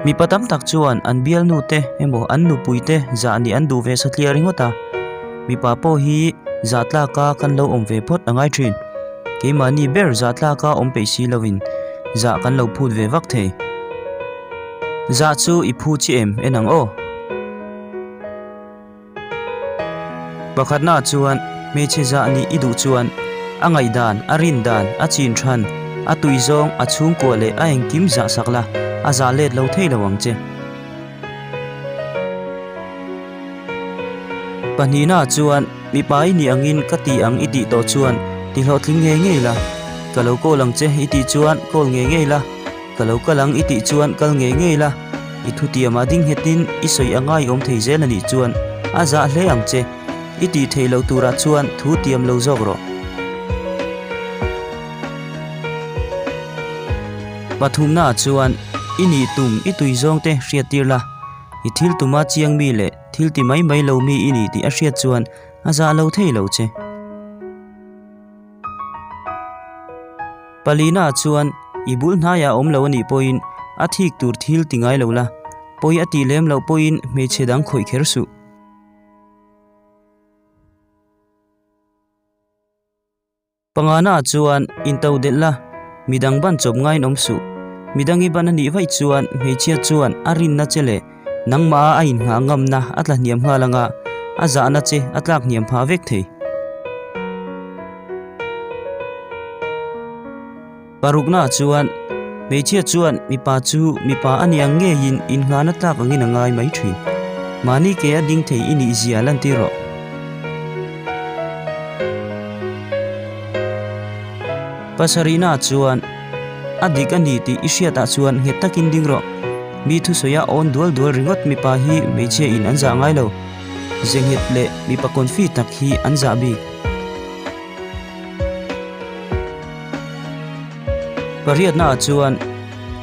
Mipa tam tak chuan an bialnu te emaw an nupui te zah nih an duh ve satliah ringawt a, mipa pawh hi zah tlaka kan lo awm ve phawt a ngai thin. Keimahni ber zah tlaka awm peih si lovin zah kan lo phut ve vak thei. Zah chu i phu chi em en ang aw. Pakhatna chuan hmeichhe zah nih i duh chuan a ngaihdan, a rindan, a chin than, a tui zawng, a chhungkua leh a engkim zah sak la, a zah let lo thei lo ang che. Pahnihna chuan mipa i nih angin ka ti ang i tih tawh chuan ti hlawhtling ngei ngei la, ka lo call ang che i tih chuan call ngei ngei la. Ka lo kal ang i tih chuan kal ngei ngei la, i thutiamah ding nghetin i sawi a ngaiawm thei zel a nih chuan a zah hle ang che, i tih theih loh turah chuan thu tiam lo zawk rawh. Pathumnaah chuan i nih tum i tui zawng te hriat tir la, i thil tuma chiang mi leh thil ti mai mai lo mi i ni tih a hriat chuan a zah lo thei lo che. Palina chuan i bul hnaiah a awm lo a nih pawhin a thik tur thil ti ngai lo la, pawi a tih lem loh pawhin hmeichhe dang khawih kher suh. Pangana chuan into delh la, midang ban chawp ngaiin awm suh. Midang i ban a nih vaih chuan hmeichhia chuan a rinna che leh nangmah a inngah ngamna a tla hniam nghal anga a zahna che a tlak hniam phah vek thei. Parukna chuan hmeichhia chuan mipa chu mipa a ni ang ngeiin inngahna tlak angin a ngai mai thin. Mahni ke a ding thei i nih zia lantir rawh. Pasarihna chuan a dik a ni tih i hriatah chuan nghet takin ding rawh. Mi thusawi a awn dual dual ringawt mipa hi hmeichhia in an zah ngai lo. Ze nghet leh mipa confi tak hi an zah bik. Pariatna ah chuan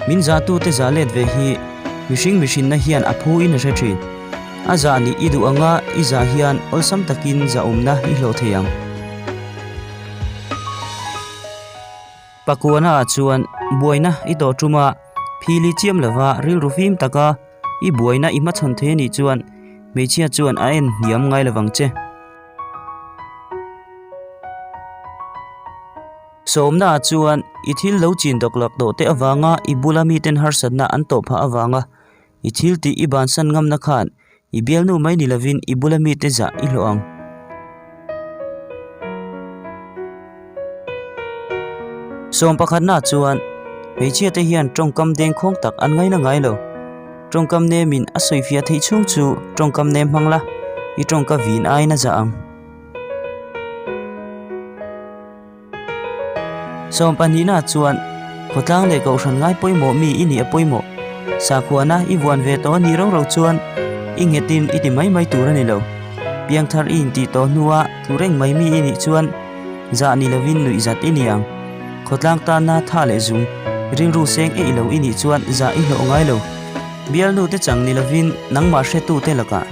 min zahtute zah let ve hi mihring mihrinna hian a phu in a hre thin. A zah nih i duh anga i zah hian awlsam takin zahawmna i hlawh thei ang. Pakuana ah chuan buaina i tawh tum a, phili chiam lova rilru fim taka i buaina i hmachhawn thei anih chuan hmeichhia chuan a en hniam ngai lovang che. Sawmna ah chuan i thil lo chin dawk lak tawh te avanga i bula miten harsatna an tawh phah avanga i thil tih i bansan ngamna khan i bialnu mai ni lovin i bula mite zah i hlawh ang. Sawm pakhatna chuan hmeichhia te hian tawngkam dengkhawng tak an ngaina ngai lo. Tawngkam nemin a sawifiah theih chhung chu tawngkam nem hmang la, i tawngka vin aiin a zah ang. Sawm pahnihna chuan khawtlang leh kohhran ngai pawimawh mi i nih a pawimawh. Sakhuana i vuan ve tawh a nih rau rau chuan i nghetin i ti mai mai tur a ni lo. Piangthar i intih tawh hnua tlu reng mai mi i nih chuan zah ni lovin nuih zat i ni ang. Khawtlang tanna tha leh zung, rilru seng eih lo i nih chuan zah i hlawh ngai lo. Bialnu te chang ni lovin nangmah hretute lakah.